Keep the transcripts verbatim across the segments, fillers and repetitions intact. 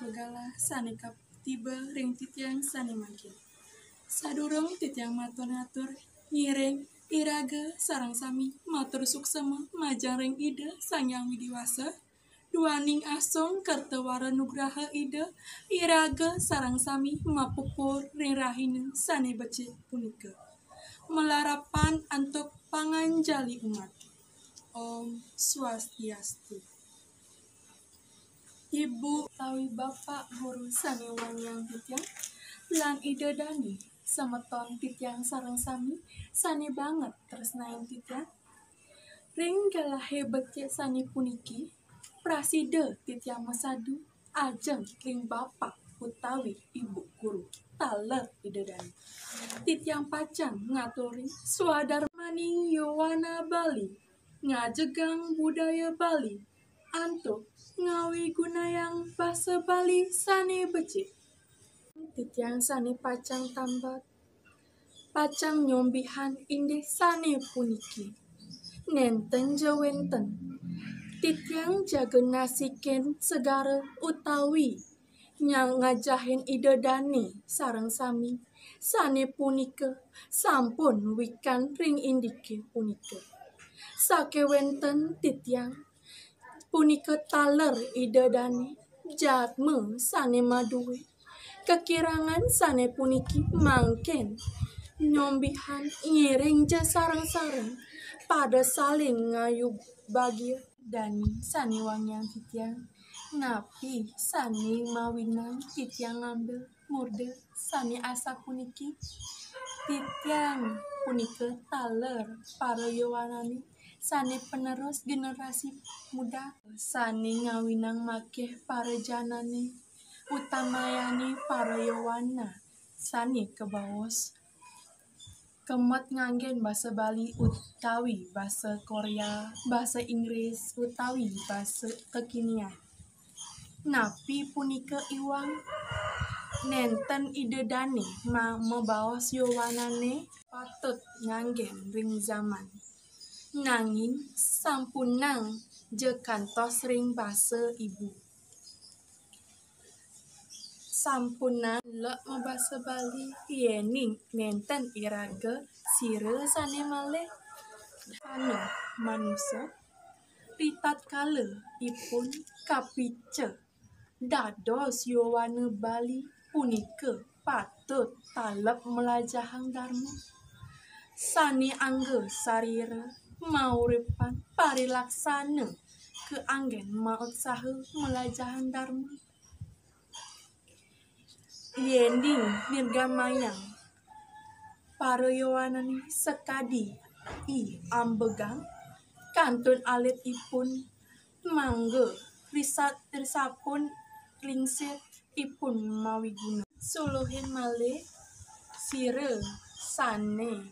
Galah sané katiba ring titiang sané mangkin. Sadurung titiang matur-atur, ngiring iraga sareng sami matur suksema majeng ring Ida Sang Hyang Widi Wasa. Duaning asung kerta wara nugraha Ida, iraga sareng sami mapupur ring rahina sané becik punika. Malarapan antuk panganjali umat. Om Swastiastu. Ibu utawi Bapak Guru sané wangiang titiang, lan Ida Dané, semeton titiang sareng sami sané banget tresnain titiang. Ring galahé becik sané puniki, prasida titiang masadu ajeng ring Bapak utawi Ibu Guru taler Ida Dané. Titiang pacang ngaturi swadarmaning yowana Bali, ngajegang budaya Bali, antuk ngawigunayang basa Bali sané becik. Titiang sané pacang tambet, pacang nyombihang indik sané puniki. Nénten ja wénten titiang jaga nasikin segara utawi nyang ngajahin Ida Dané sareng sami, sané punika sampun wikan ring indiké punika. Sakéwénten titiang punika taler Ida Dané, jadma sané madué kakirangan sané puniki mangkin nyombihang, ngiring ja sareng-sareng pada saling ngayu bagia. Dané sané wangiang titiang, napi sané mawinang titiang ngambil murda sané asapuniki? Titiang punika taler para yowanané sané penerus generasi muda, sané ngawinang makeh para janané, utamayané para yowana sané kabaos kemet nganggén basa Bali utawi basa Korea, basa Inggris utawi basa kekinian. Napi punika iwang? Nénten Ida Dané ma-, mabaos yowanané patut nganggén ring zaman. Nanging sampunang ja kantos ring basa ibu. Sampunang lek mabasa Bali, yéning nénten iraga sira sané malih. Ana manusa, ritatkala ipun kapica dados yowana Bali punika patut talep mlajahang darma. Sané angga sarira, mauripan, parilaksana kaanggén mautsaha mlajahang darma. Yéning nirgamayang para yowanané sakadi i ambegang, kantun alitipun mangga risat-, risapun lingsir ipun mawiguna. Suluhin malih sira sané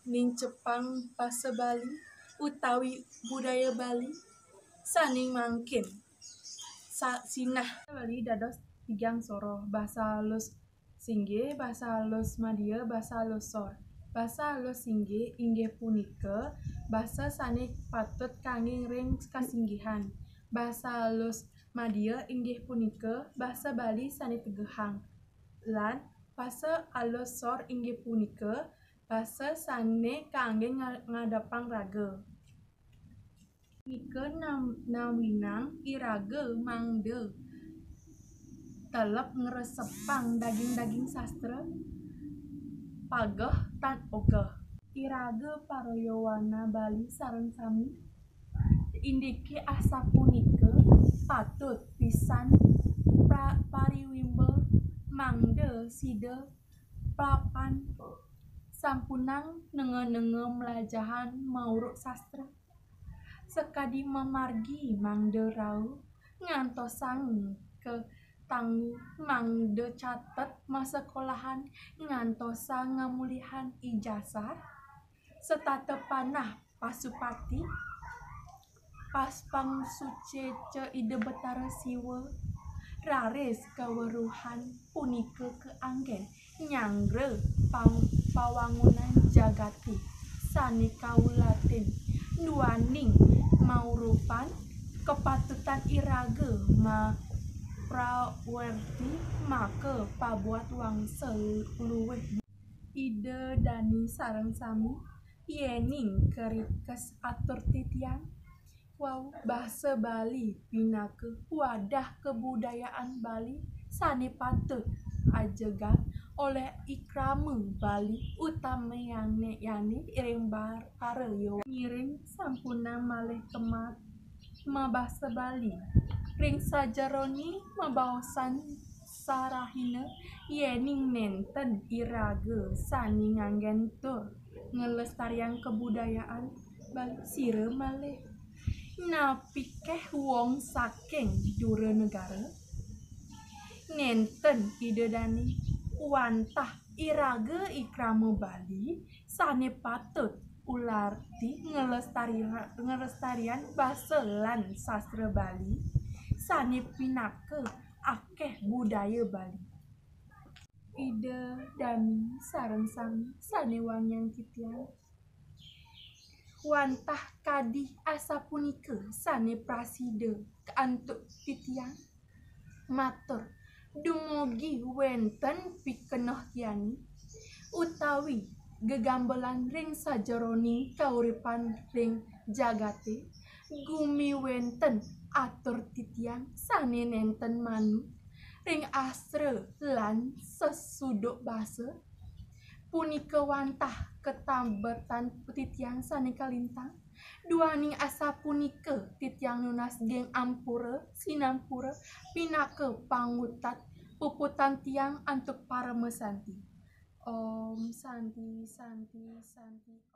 nincapang basa Bali utawi budaya Bali sané mangkin sa-, sinah. Bali dados tigang soroh, basa alus singgih, basa alus madia, basa alus sor. Basa alus singgih inggih punika basa sané patut kanggé ring kasinggihan. Basa alus madia inggih punika basa Bali sané tegehang. Lan basa alus sor inggih punika basa sané kanggé nga-, ngadepang raga. Nika nam-, nawinang iraga mangda telep ngresepang daging-daging sastra, pageh tan ogeh. Iraga para yowana Bali sareng sami, indiké asapunika patut pisan pra-, pariwimba mangda sida plapan sampunang nenga-nenga mlajahang mauruk sastra. Sakadi mamargi mangda rauh ngantosang ka tanggu, mangda catet masekolahan, ngantosang ngamulihan ijazah, setata panah pasupati, pas pangsucéca Ida Betara Siwa, raris kaweruhan punika kaanggén nyanggra pang-, pawangunan jagaté sané kaulatin, duaning maurupan kapatutan iraga ma-, Prawerti maka pabuat wangsa luwih. Ida dane sareng sami, yening kerikes atur titiang, wau basa Bali pinaka wadah kebudayaan Bali sane patut ajegang oleh ikrama Bali, utamayane yane ring bar-, para yowa. Ngiring sampunang malih kemat mabasa Bali. Ring sajerone mabaosan sarahina, yening nenten iraga sane nganggen tur nglestariang kebudayaan Bali, sira malih. Napikeh wong saking dura negara? Nenten, Ida dane, wantah iraga ikrama Bali sane patut ularti nglestari-, nglestarian basa lan sastra Bali sane pinaka akeh budaya Bali. Ida dane sareng sami sane wangiang titiang, wantah kadi asapunika sane prasida antuk titiang. Matur, dumugi wenten pikenoh tiange utawi gegambelan ring sajeroning kauripan ring jagate, gumi wenten atur titiang sane nenten manut ring astra lan sesuduk basa. Punika wantah katabetan titiang sane kalintang. Duaning asapunika titiang nunas geng ampura sinampura pinaka pangutat puputang tiang antuk parama santi. Om Santi, Santi, Santi.